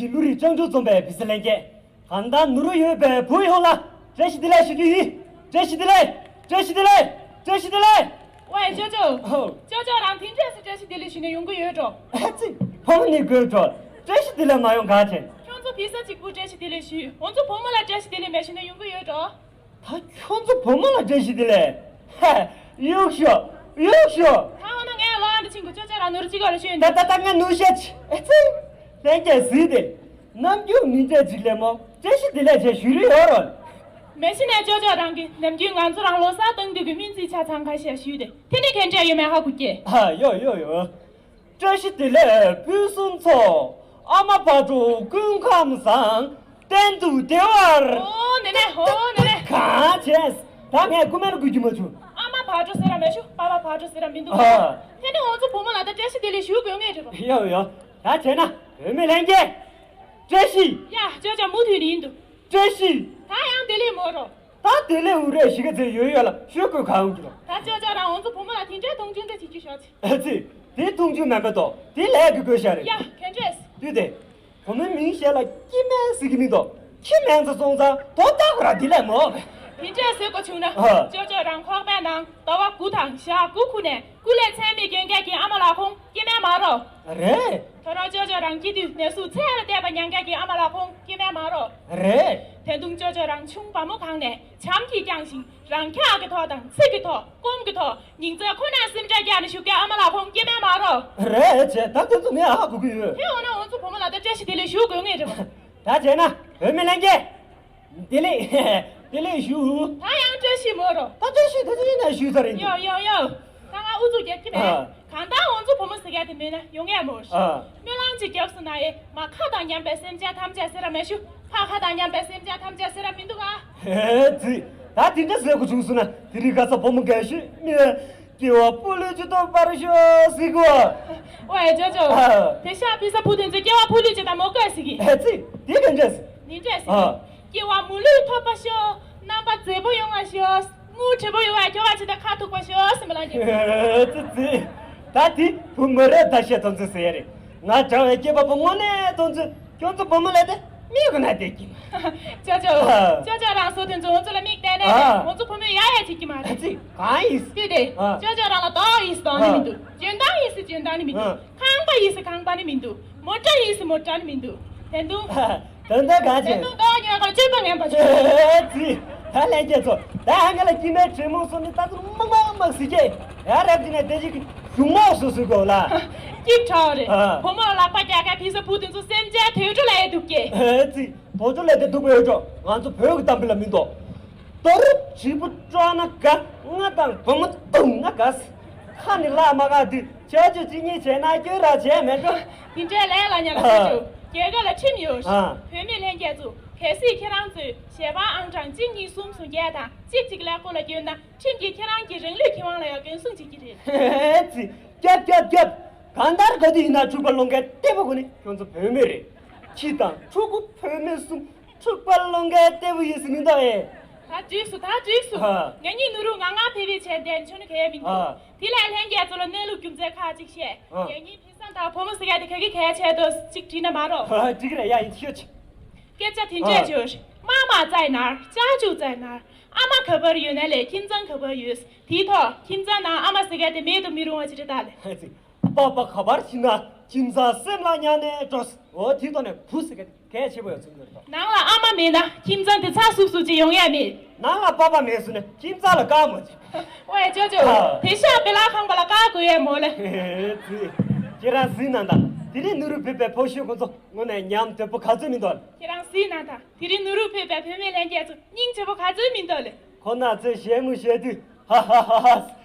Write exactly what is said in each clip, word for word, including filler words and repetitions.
གི་བློ་རིག་སྤྱང་གྲུང་འཛོམས་པའི་བི་ས་ལྷན་རྒྱས། གང་ལྟར་ནོར་བུ་ཡོད་པའི་བུ་ཡོངས་ལ་བཀྲ་ཤིས་བདེ་ལེགས་ཞུ་རྒྱུ་ཡིན། བཀྲ་ཤིས་བདེ་ལེགས། བཀྲ་ཤིས་བདེ་ལེགས། བཀྲ་ཤིས་བདེ་ལེགས། ཝེ་ཅོ་ཅོ། ཧོ། ཅོ་ཅོ་རང་དེ་འདྲས་སུ་བཀྲ་ཤིས་བདེ་ལེགས་ཞུས་ན་ཡོང་གི་ཡོད་འགྲོ། ཨ་ཙི། ཕ་མ་ནི་དགོད་འགྲོ། བཀྲ་ཤིས་བདེ་ལེགས་མ་ཡོང་ག་དྲན། ཁྱོད་ཚོ་བི་ས་གཅིག་པུ་བཀྲ་ཤིས་བདེ་ལེགས་ཞུས། ང་ཚོ་བུ་མོ་ལ་བཀྲ་ཤིས་བདེ་ལེགས་མེད་ཞུས་ན་ཡོང་གི་ཡོད་འགྲོ། ད་ཁྱོད་ཚོ་བུ་མོ་ལ་བཀྲ་ཤིས་བདེ་ལེགས། ཧ། གཡུག་ཤོག་གཡུག་ཤོག་ད་འོ་ན་ངས་ལོག་འདི་ཕྱིན་གོ། ཅོ་ཅོ་རང་ནོར་གཅིག་ག་ལ་ཤོད་ད། ད་ད་ང་ནོར་ཤ་ཆི་ཨེ་ཙི། ལྷན་རྒྱས་གཟིགས་ཏེ། ནམ་རྒྱུན་མི་འདྲ་ཅིག་ལས་མོ་བཀྲ་ཤིས་བདེ་ལེགས་བྱས་ཞུ་རེ་ཡོད་རོགས། མེད་ཤི་ནས་ཅོ་ཅོ་རང་གིས་ནམ་རྒྱུན་ང་ཚོ་རང་ལོ་གསར་བཏང་དུས་ཀྱི་སྨན་རྩིས་ཆ་ཚང་ཁ་ཤས་ཞུས་ཏེ་དེ་ནི་གན་འདྲ་ཡོད་མེད་ཧ་གོ་ཀྱེ། ཨ་ཡོ་ཡོ་ཡོ། བཀྲ་ཤིས་བདེ་ལེགས་ཕུན་སུམ་ཚོགས། ཨ་མ་བག་དྲོ་སྐུ་ཁམས་བཟང་། གཏན་དུ་བདེ་བར། ཨོ་ནེ་ནེ་ཨོ་ནེ་ནེ། གང་བྱས། ད་ངས་རྐུ་མ་རྐུ་རྒྱུ་མ་བྱུང་། ཨ་མ་བག་དྲོ་ཟེར་ར་མེད་ཤུ། པ་པ་བག་དྲོ་ཟེར་ར་མི་འདུག་ཨ། དེ་ནི་ང་ཚོ་བུ་མོ་ལ་ད་བཀྲ་ཤིས་བདེ་ལེགས་ཞུ་དགོས་ངེས་རེད་པ། ཡོ་ཡོ། ད་བྱས་ན་བུད་མེད་ལྷན་རྒྱས། བཀྲ་ཤིས། ཡ་ཅོ་ཅོ་མུ་མཐུད་ནས་ཡིན་འདུག་བཀྲ་ཤིས། ད་ཡང་བདེ་ལེགས་མོ་རོ། ད་དེ་ལས་འུ་རས་ཤི་ཁ་ཚེ་ཡོད་ཡོད་ལ་ཤོད་དགོས་གང་གི་རོ། ད་ཅོ་ཅོ་རང་ང་ཚོ་བུ་མོ་ལ་དེ་འདྲའི་མཐོང་ཆུང་འདྲ་བྱེད་རྒྱུ་ཞོག་ཅིག་ཨ་ཙི། དེ་མཐོང་ཆུང་མེད་པ་དོ་དེ་ལས་དགོས་དགོས་ཤ་རེད། ཡ་གན་འདྲས། དུས་དེ། བུ་མོའི་མིང་བཤད་ལ་སྐྱེ་དམན་ཟེར་གི་མི་འདུག་ཁྱི་དམན་ཚ་སོང་ཙང་དོ་བདག་གོ་ར་དེ་ལས་མོ། དེ་འདྲས་ཟེར་དགོས་བྱུང་ན། ཨ། ཅོ་ཅོ་རང་ཁོག་པའི་ནང་ཟླ་བ་དགུ་དང་ཞག་དགུ་ཁུ་ནས། སྐུ་ལས་ཚད་མེད་སྐྱོན་མཁན་གྱི་ཨ་མ་ལགས་ཁོང་སྐྱེ་དམན་མ་རོ། རེད། ད་རུང་ཅོ་ཅོ་རང་སྐྱེ་དུས་ནད་ཟུག་ཚད་ལས་འདས་པ་མྱངས་མཁན་གྱི་ཨ་མ་ལགས་ཁོང་སྐྱེ་དམན་མ་རོ། རེད། ད་དུང་ཅོ་ཅོ་རང་ཆུང་བ་མོ་གང་ནས་བྱམས་ཀྱིས་བསྐྱངས་ཤིང་རང་འཁྱག་གི་ཐོག་དང་ཚིག་གི་ཐོག་སྐོམ་གྱི་ཐོག་ཉིན་མཚན་ཁོ་ནས་སེམས་ཁྲལ་རྒྱག་ནས་བཞུགས་མཁན་ཨ་མ་ལགས་ཁོང་སྐྱེ་དམན་མ་རོ། རེད་བྱས་ད་དེ་ཚོ་ངས་ཧ་གོ་གི་ཡོད། དེ་འོ་ན་ང་ཚོ་བུ་མོ་ལ་ད་བཀྲ་ཤིས་བདེ་ལེགས་ཞུ་དགོས་ངེས་རེད་པ། ད་བྱས་ན་བུད་མེད་ལྷན་རྒྱས། བདེ་ལེགས། བདེ་ལེགས་ཞུ། ད་ཡང་བཀྲ་ཤིས་མོ་རོ། ད་བཀྲ་ཤིས་ད་ཅི་ཡིན་ན་ཞུ་ས་རེད། ཡོ་ཡོ་ཡོ། ད་ང་ཨུ་ཚུགས་རྒྱབ་ཀྱི་མེད། ཨ། གང་ལྟར་ང་ཚོ་བུ་མོ་ཟེར་མཁན་དེ་མེད་ན་ཡོང་ཡས་མོ། ཨ། སྨོན་ལམ་ཅིག་རྒྱབ་སོང་ན་ཡེ་མ་ཁ་དང་མཉམ་པའི་སེམས་ཅན་ཐམས་ཅད་ཟེར་ར་མེད་ཤུ། ཕ་ཁ་དང་མཉམ་པའི་སེམས་ཅན་ཐམས་ཅད་ཟེར་ར་མི་འདུག་ཨ། ཧེ་ཙི། ད་དེ་འདྲ་ཟེར་དགོས་བྱུང་སོང་ན་དེ་རིང་ཁ་ས་བུ་མོ་འགའ་ཤས་མི། སྐྱེ་བ་ཕོ་ལུས་ཅིག་ཐོབ་པར་ཤོག་ཟེར་གོ། ཨོ་ཨེ་ཅོ་ཅོ། ཨ། དེ་ཤ་ཕི་ས་བུ་དེ་ཚོ་སྐྱེ་བ་ཕོ་ལུས་ཅིག་དང་མོ་ཀ་ཟེར་གི། ཨེ་ཙི། དེ་ག་འདྲས། ནི་འདྲས་ཟེར། ཨ། སྐྱེ་བ་མོ་ལུས་ཐོབ་པར་ཤོག་རྣམ་པ་མཛེས་པོ་ཡོང་བར་ཤོག་དངུལ་བྲེ་པོ་ཡོང་བར་ཁྱོ་ག་ཅིག་དང་ཁ་ཐུག་པར་ཤོག་ཟེར་མི་ལ་ཉེ། ཨེ་ཙི་ཙི། ད་དེ་བུ་མོ་རེད་ད་བཤད་དོན་ཚོད་ཟེར་ཡ་རེད། ང་དྲང་བའི་སྐྱེས་པ་བུ་དངོས་གནས་དོན་ཚོད། ཁྱོད་ཚོ་བུ་མོ་ལས་དེ་མིག་གི་ན་བསྡད་ཀྱི་མ། ཅོ་ཅོ། ཨ། ཅོ་ཅོ་རང་སོ་དེ་ཚོ་ང་ཚོ་ལ་མིག་བལྟས་ནས། ཨ། ང་ཚོ་བུ་མོ་ཡ་ཡ་བྱེད་ཀྱི་མ་ཨ་རེད། ཙི་གང་ཡིན། དེ་དེ། ཨ། ཅོ་ཅོ་རང་ལ་དོགས་ཡིན་དོགས་ནི་མི་འདུག་འཇོན་ཐང་ཡིན་སི་འཇོན་ཐང་ནི་མི་འདུག་ཨ། ཁང་པ་ཡིན་སི་ཁང་པ་ནི་མི་འདུག་མོ་ཊ་ཡིན་སི་མོ་ཊ་ནི་མི་འདུག་དེ་འདུག་ཨ། དོན་དག་གང་དེ་བྱེད། འདུག་དོགས་ཉོས་གོ་སྤྱོད་པ་ངན་པ་ཅོ། ཨ་ཙི། ད་ལྷན་རྒྱས་ཚོ། ད་ཨ་ང་ལ་སྐྱེ་དམན་བྲེ་མོང་སོང་ནི་ད་ཚོ་མག་མག་མག་ཟི་ཀྱེ། ཡ་རབ་ཀྱི་ནས་དེ་ཅིག་གཞུང་མོག་སུ་སུ་གོ་ལ། སྐྱིད་ཁྲ་རེད། ཨ། བུ་མོ་ལག་པ་རྒྱག་ག་ཕི་ས་བུ་དེ་ཚོ་སེམས་ཅན་དུད་འགྲོ་ལས་འདུག་གེ། ཨེ་ཙི། དུད་འགྲོ་ལས་དེ་འདུག་པའི་འགྲོ། ང་ཚོ་བོད་ཀྱི་གཏམ་དཔེ་ལ་མི་འདུག་དོ་རུ་བྱིས་པོ་སྐྲག་ན་དགའ། ང་དང་བུ་མོ་བཏུང་ན་དགའ། ཁ་ནི་ལག་མ་དགའ་དུས་ཆ་ཆུ་གཅིག་གཉིས་བྱས་ན་སྐྱོ་ར་བྱས་མེད་འགྲོ། དེ་འདྲའི་ལས་ལ་ཉ་ལ་ཨ། ཆ་ཆུ། རྒྱལ་ཁ་ལ་ཁྲིམས་ཡོད། ཨ། བུད་མེད་ལྷན་རྒྱས་ཚོ། གལ་སྲིད་ཁྱེད་རང་ཚོས་ཞལ་པར་ཨང་གྲངས་གཅིག་གཉིས་གསུམ་བཟུང་རྒྱས་དང་གཅིག་གཅིག་ལས་སྐོར་ལ་བསྐྱོན་ན། ཁྲིམས་ཀྱིས་ཁྱེད་རང་གི་རང་ལུས་ཁེ་དབང་ལ་ཡང་འགན་སྲུང་བྱེད་ཀྱི་རེད། ཧེ་ཙི། རྒྱབ་རྒྱབ་རྒྱབ། གང་ལྟར་ག་དུས་ཡིན་ན་ཕྱུག་པ་སློང་མཁན་ལྟེ་བོ་ཁོ་ནི་ཁྱོད་ཚོ་བུད་མེད་རེད། ཁྱི་དང་ཕྲུ་གུ་བུད་མེད་གསུམ་ཕྱུག་པ་སློང་མཁན་ལྟེ་བོ་ཡིན་ཟེར་མི་འདུག་ཨེ། ད་འགྲིགས་སོང་ད་འགྲིགས་སོང་། ཨ། ང་གཉིས་ནུ་རུ་ང་ང་ཕེ་ཕེ་བྱས་བསྡད་ཆོག་ནི་ག་ཡ་མི་འདུག་ཨ། དེ་ལས་ལྷན་རྒྱས་ཚོ་ལ་གནས་ལུགས་རྒྱུ་མཚན་ཁག་ཅིག་བཤད། ཨ། ང་གཉིས་ཕི་སང་དང་བུ་མོ་ཟེར་མཁན་དེ་ག་གི་ག་ཡ་བྱས་འདུག་ཅིག་དྲིས་ན་མ་རོགས། ཨ། འགྲིག་གི་རེད་ཡ་ཡིན་ཤོད་ཅིག་སྐད་ཆ་དེ་འདྲས་བྱོས། དམག་མ་བཙལ་ནར་ལྕགས་ཅུ་བཙལ་ནར། ཨ་མ་ག་པར་ཡོད་ན་ལས་ཁྱིམ་ཚང་ག་པར་ཡོད། དེའི་ཐོག་ཁྱིམ་ཚང་ནང་ཨ་མ་ཟེར་མཁན་དེ་མེད་དུ་མི་རུང་བ་ཅི་རེད་ད་ལས། ཧེ་ཙི། པ་པ་ག་པར་ཕྱིན་ན་ཁྱིམ་ཚང་སེམས་ལ་ཉར་ནས་འགྲོ། འོ་དེའི་ཐོག་ནས་བུ་ཟེར་མཁན་དེ་གལ་ཆེན་པོ་ཡོད་ཚུལ་འདོད་དོ། ནང་ལ་ཨ་མ་མེད་ན་ཁྱིམ་ཚང་དེ་ཚགས་སུབ་སུབ་ཅིག་ཡོང་ཡ་མེད། ནང་ལ་པ་པ་མེད་སོང་ན་ཁྱིམ་ཚང་ལ་དཀའ་མོ་ཅིག་ཨོ་ཨེ་ཅོ་ཅོ། ཨ། དེ་ཤ་བེ་ལ་ཁང་པ་ལ་དཀའ་དགོས་ཡས་མོ་ལེ། ཧེ་ཙི། ཁྱེད་རང་གཟིགས་གནང་དང་དེ་རིང་ནུ་རུ་བུད་པའི་ཕོ་ཤོད་ཁོ་ཚོ་དངོས་གནས་ཉམས་དོད་པོ་ག་ཚོད་མི་འདུག་ཁྱེད་རང་གཟིགས་གནང་དང་དེ་རིང་ནུ་རུ་བུད་པའི་བུད་མེད་ལྷན་རྒྱས་ཚོ་སྙིང་རྗེ་པོ་ག་ཚོད་མི་འདུག་ལེ། ཁོ་ན་ཚོས་ཞལ་མོ་བཞད་དུས་ཧ་ཧ་ཧ་ཧ།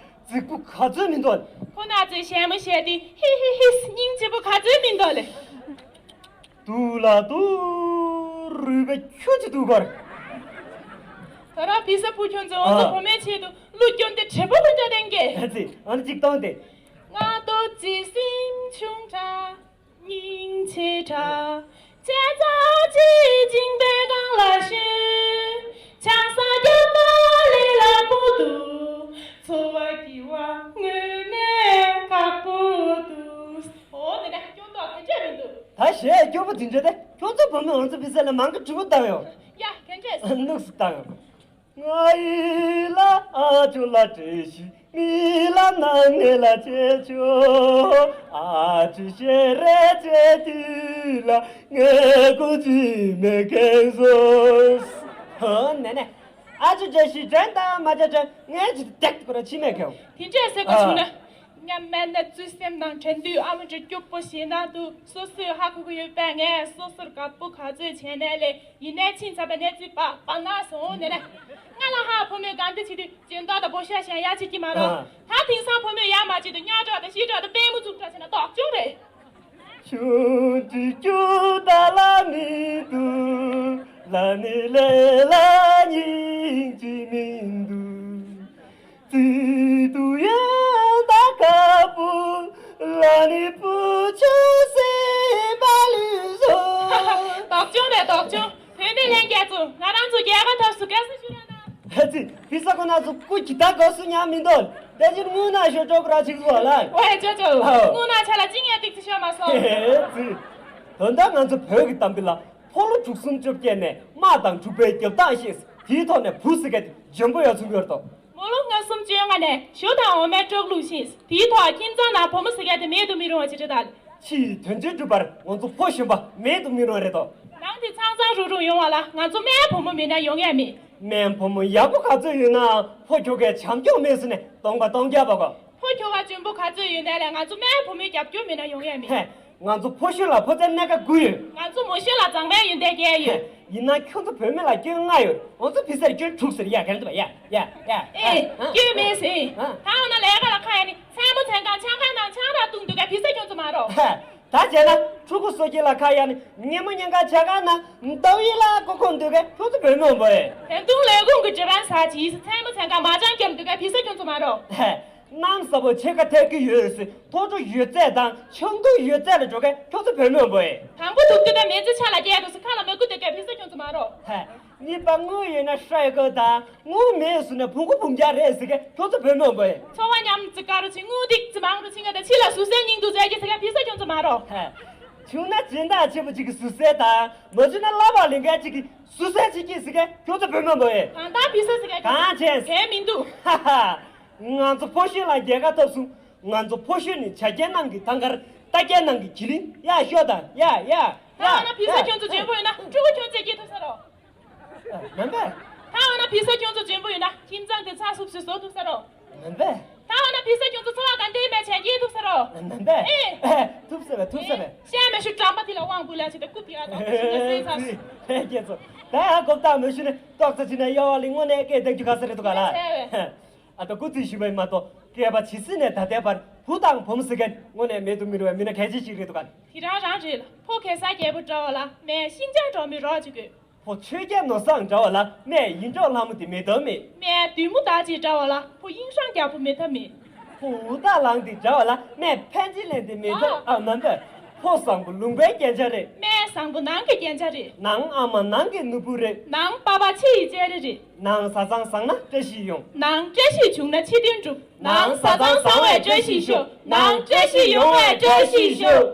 རྫིག་པོ་ག་ཚོད་མི་འདུག་ཁོ་ན་ཚོས་ཞལ་མོ་བཞད་དུས་ཧི་ཧི་ཧི། སྙིང་རྗེ་པོ་ག་ཚོད་མི་འདུག་ལེ། དུག་ལ་དུག་རུས་པའི་ཁྱུ་གཅིག་དུག་གོར། ད་ར་བི་ས་བུ་ཁྱོད་ཚོ་ང་ཚོ་ཨ། བུ་མོའི་ཆེད་དུ་བླུ་སྐྱོན་དེ་བྲེ་པོ་ཀུན་འདྲ་ལྡན་གྱི། ཨ་ཙི། ཨ་ནི་གཅིག་བཏང་སྟེ། ང་ཏོ་ཅི་སེམས་ཆུང་དྲགས། སྙིང་ཆེ་དྲགས། བྱས་ཙང་ཅི་སྦྱིན་པའི་སྒང་ལ་ཞོན། ཆང་ས་རྒྱབ་པ་ལས་སླ་པོ་འདུག་འཚོ་བ་སྐྱིད་པ་དངོས་གནས་ཁག་པོ་འདུག་འོ་དེ་ནས་སྐྱོན་ཏོག་ག་འདྲས་མི་འདུག་ད་གཞས་སྐྱོ་པོ་འཛིན་བྱས་ཏེ་ཁྱོད་ ཚོ་བུ་མོས་ང་ཚོ་བི་ས་ལ་མང་གི་གྲུ་བོ་བཏང་ཡོང་། ཡ་གན་ཆེས། ནུག་སུ་བཏང་ཡོང་། ང་ཡི་ལ་ཨ་ཅོ་ལ་བྲེ་ཤི་མི་ལ་ན་ངེ་ལ་ཅེ་ཅོ། ཨ་ཅོ་ཤེ་རེ་ཅེ་ཏི་ལ་ངེ་ཀུ་ཅི་མེ་ཀེ་ཟོ། ཧོ་ནེ་ནེ། ཨ་ཅོ་བྲེ་ཤི་དྲན་དང་མ་བྲེ་དྲན་ངེ་ཅི་ཏེག་ཏུ་ར་ཆི་མེ་ཀེ་ཡོང་། དེ་འདྲས་ཟེར་གོ་བྱུང་ན། ང་སྨན་ནས་བཙུན་སེམས་ནང་དྲན་དུས་ཨ་མ་འདྲ་སྐྱུག་པོ་ཞེད་སྣང་འདུག་སོ་སོས་ཧ་གོ་གི་ཡོད་པས་ངས་སོ་སོར་དགའ་པོ་ག་ཚོད་བྱས་ནས་ལས་ཡིན་ནའི་ཕྱིན་ཚར་བའི་གནས་ཚུལ་པ་པ་ན་སོང་ནས་ན། ང་ལ་ཧ་ཕོ་མོས་གང་འདི་བྱེད་དུས་སྦྱིན་བདག་དང་བོ་ཤ་ཞན་ཡ་བྱེད་ཀྱི་མ་རོགས། ད་དེང་སང་ཕོ་མོས་ཡ་མ་བྱེད་དུས་རྙོག་དྲ་དང་ཤི་དྲ་དང་པད་མོ་འཛུམ་དྲ་བྱས་ན་དོག་ཅུང་རེད། ཆུང་དུས་སྐྱུ་ད་ལ་ནི་དུ་ལ་ནི་ལེ་ལ་ཉིང་ཅི་མིན་འདུག་ཙི་ཏུ་ཡན་ད་ཀ་པུ་ལ་ནི་པུ་ཆུ་སེ་བ་ལི་ཟོ། དོག་ཅུང་རེད་དོག་ཅུང་། བུད་མེད་ལྷན་རྒྱས་ཚོ་ང་རང་ཚོ་རྒྱལ་ཁ་ཐོབ་སུ་དགའ་བསུ་ཞུ་ར་ན། ཧེ་ཙི་བི་ས་ཁོ་ན་ཚོ་སྐུ་ཁྱི་ད་དགའ་བསུ་ཉག་མི་འདོད་དེ་ཕྱིར་དངུལ་ན་ཞོ་ཅོག་ར་ཅིག་བཟོ་ལ། ཝེ་ཅོ་ཅོ། ཨོ། དངུལ་ན་ཆ་ལ་ཅི་ཉལ་ཏིག་ཙི་ཤོར་མ་སོང་། ཧེ་ཙི། ད་ལྟ་ང་ཚོ་བོད་ཀྱི་གཏམ་དཔེ་ལ་ཕོ་ལོ་དྲུག་གསུམ་བཅོ་བརྒྱད་ནས་དམག་དང་འཁྲུག་པའི་རྒྱབ་སྟངས་ཤེས། དེའི་ཐོག་ནས་བུ་ཟེར་མཁན་དེ་འཇོན་པོ་ཡོད་ཚུལ་ཡོད་དོ། མོ་ལོ་ལྔ་གསུམ་བཅོ་ལྔ་ནས་གཞུ་དང་འོ་མའི་སྲོག་བླུ་ཤེས། དེའི་ཐོག་ཁྱིམ་ཚང་ནང་བུ་མོ་ཟེར་མཁན་དེ་མེད་དུ་མི་རུང་བ་ཅི་འདྲ་དང་། ཕྱིའི་དོན་ཆེན་སྒྲུབ་པར་ང་ཚོ་ཕོ་གཞོན་པ་མེད་དུ་མི་རུང་རེད་དོ། ནང་དེ་ཚང་ཚང་རུང་རུང་ཡོང་བ་ལ་ང་ཚོ་སྨན་བུ་མོ་མེད་ན་ཡོང་ཡ་མེད། སྨན་བུ་མོ་ཡག་པོ་ག་ཚོད་ཡོད་ན་ཕོ་ཁྱོ་གའི་བྱམས་སྐྱོང་མེད་ཟེར་ནས་གདོང་པ་སྟོང་རྒྱབ་པ་གོ། ཕོ་ཁྱོ་ག་འཇོན་པོ་ག་ཚོད་ཡོད་ན་ལས་ང་ཚོ་སྨན་བུ་མོའི་རྒྱབ་སྐྱོར་མེད་ན་ཡོང་ཡ་མེད། ཧེ། ང་ཚོ་ཕོ་གཞོན་ལ་ཕོ་རྩལ་སྣ་ཁ་དགུ་ཡོད། ང་ཚོ་མོ་གཞོན་ལ་མཛངས་པའི་ཡོན་ཏན་བརྒྱད་ཡོད། ཡིན་ན་ཁྱོད་ཚོ་བུད་མེད་ལ་སྐྱོན་ལྔ་ཡོད། ང་ཚོ་བི་སར་སྐྱོན་དྲུག་ཟེར་ཡ་གན་དུ་བ་ཡ་ཡ་ཡ། ཨེ། ཨ། སྐྱོན་མེད་ཟེར། ཨ། ད་འོ་ན་ལས་ཀ་ལ་ཁ་ཡ་ནི་མཚན་མོ་མཚན་གང་ཆང་ཁང་ནང་ཆང་རག་བཏུང་འདུག་ག་བི་སར་ཁྱོད་ཚོ་མ་རོགས། ཧེ། ད་བྱས་ན་ཕྲུ་གུ་གསོ་སྐྱེལ་ལ་ཁ་ཡ་ནི་ཉིན་མོ་ཉིན་གང་ཇ་ཁང་ནང་འདབ་ཡི་ལ་ཀོ་ཁོ་འདུག་ག་ཁྱོད་ཚོ་བུད་མེད་འོན་པོ་ཨེ། དེ་དུང་ལས་ཁུངས་ཀྱི་ཇ་རན་ས་ཇི་ཡིས་མཚན་མོ་མཚན་གང་མ་ཅང་སྐྱེལ་འདུག་ག་བི་སར་ཁྱོད་ཚོ་མ་རོགས། ཧེ། གནམ་ས་བོ་ཕྱེད་ཀ་ཐེབས་ཀྱི་ཡོད་ཟེར། ཐོ་ཅོ་ཡོད་ཚད་དང་ཆང་འཐུང་ཡོད་ཚད་ལ་འགྲོ་མཁན་ཁྱོད་ཚོ་བུད་མེད་འོན་པོ་ཨེ། དང་པོ་འདུག་དུས་ད་མེ་ལྕེ་ཆ་ལ་སྐྱེས་འདུག་ཟེར་ཁ་ལ་མ་ཁུ་འདུག་ག་བི་སར་ཁྱོད་ཚོ་མ་རོགས། ཧེ། གཉིས་པ་དངུལ་ཡོད་ན་ཧྲ་ཡོད་གོ་དང་དངུལ་མེད་ཟེར་ནས་བུང་གུ་བུང་རྒྱ་རེད་ཟེར་མཁན་ཁྱོད་ཚོ་བུད་མེད་འོན་པོ་ཨེ། འཚོ་བ་ཉམས་ཙི་དཀའ་རུ་ཕྱིན་དངུལ་ཏིག་ཙི་མང་རུ་ཕྱིན་ག་ད་ཕྱི་ལ་ཟུར་ཟའི་སྙིང་སྡུག་མཛད་ཀྱི་ཟེར་མཁན་བི་སར་ཁྱོད་ཚོ་མ་རོགས། ཧེ། བྱུང་ན་སྦྱིན་བདག་ཆེན་པོ་གཅིག་གི་ཟུར་ཟའི་དང་མ་བྱུང་ན་བསླབ་པ་ལེན་མཁན་གཅིག་གི་ཟུར་ཟའི་ཕྱི་སྐྱིད་ཟེར་མཁན་ཁྱོད་ཚོ་བུད་མེད་འོན་པོ་ཨེ། གང་ལྟར་བི་སར་ཟེར་མཁན་གང་བྱས་གལ་མི་འདུག་ཧ་ཧ། ང་ཚོ་ཕོ་གཞོན་ལ་རྒྱལ་ཁ་ཐོབ་སོང་། ང་ཚོ་ཕོ་གཞོན་ནི་བྱ་རྒྱལ་ནང་གི་ཐང་དཀར། རྟ་རྒྱལ་ནང་གི་གྱི་ལིང་། ཡ་ཤོག་དང་ཡ་ཡ་ད་འོ་ན་བི་སར་ཁྱོད་ཚོ་འཇོན་པོ་ཡོད་ན་ཕྲུ་གུ་ཁྱོད་ཚོས་སྐྱེ་ཐུབ་ས་རོ། མིན་པས། ད་འོ་ན་བི་སར་ཁྱོད་ཚོ་འཇོན་པོ་ཡོད་ན་ཁྱིམ་ཚང་དེ་ཚགས་སུབ་སུབ་བཟོ་ཐུབ་ས་རོ། མིན་པས། ད་འོ་ན་བི་སར་ཁྱོད་ཚོ་འཚོ་བ་ག་འདྲའི་མེད་བྱས་སྐྱེ་ཐུབ་ས་རོ། མིན་པས། ཨེ། ཐུབ་ས་རེད་ཐུབ་ས་རེད། བཤད་མི་ཤུ་འགྲམ་པ་དེ་ལ་དབང་བུ་ལ་ཞིག་ཏུ་རྐུབ་ཡ་དང་ཞིག་ལ་སེམས་ཚ། ལྷན་རྒྱས་ཚོ། ད་ཡང་གོ་བརྡ་མི་ཞུ་ནས་ཏོག་ཙམ་ཅིག་ནས་གཡོ་བ་ལི་དངོས་གནས་སྐད་བདེ་རྒྱུ་ག་ས་རེད་འདུག་ག་ལ། ཨ་ད་སྐུ་ཚེ་ཞུ་བ་ཡིན་མ་གཏོགས་སྐྱེས་པ་ཇི་སྲིད་ནས་ད་ལྟའི་བར་བུ་དང་བུ་མོ་ཟེར་མཁན་དངོས་གནས་མེད་དུ་མི་རུང་བའི་མི་སྣ་གལ་ཆེ་ཞིག་རེད་འདུག་ག། དེ་རང་རང་རེད་ལ། ཕོ་གེ་སར་རྒྱལ་པོ་འདྲ་བ་ལ་མས་ཤིང་ལྕགས་འགྲོ་མི་རོགས་ཅིག་དགོས། ཕོ་ཆོས་རྒྱལ་ནོར་བཟང་འདྲ་བ་ལ་མས་ཡིད་འཕྲོག་ལྷ་མོ་དེ་མེད་དོ་མེད། མས་བདུད་མོ་དག་ཅིག་འདྲ་བ་ལ་ཕོ་དབྱིངས་སྲང་རྒྱལ་པོ་མེད་ཐབས་མེད། ཕོ་འུ་ཐག་ལངས་དེ་འདྲ་བ་ལ་མས་ཕན་ཅི་ལེན་དེ་མེད་ཐབས་ཨ་མ་འདོད། ཕོ་བཟང་པོ་ལུང་པའི་རྒྱན་ཆ་རེད། མས་བཟང་པོ་ནང་གི་རྒྱན་ཆ་རེད། ནང་ཨ་མ་ནང་གི་ནོར་བུ་རེད། ནང་པ་ཕ་ཕྱི་ཡི་ལྕགས་རི་རེད། ནང་བཟའ་ཚང་བཟང་ན་བཀྲ་ཤིས་ཡོང་། ནང་བཀྲ་ཤིས་བྱུང་ན་ཕྱི་དོན་འགྲུབ། ནང་བཟའ་ཚང་བཟང་བས་བཀྲ་ཤིས་ཤོག། ནང་བཀྲ་ཤིས་ཡོང་བས་བཀྲ་ཤིས་ཤོག།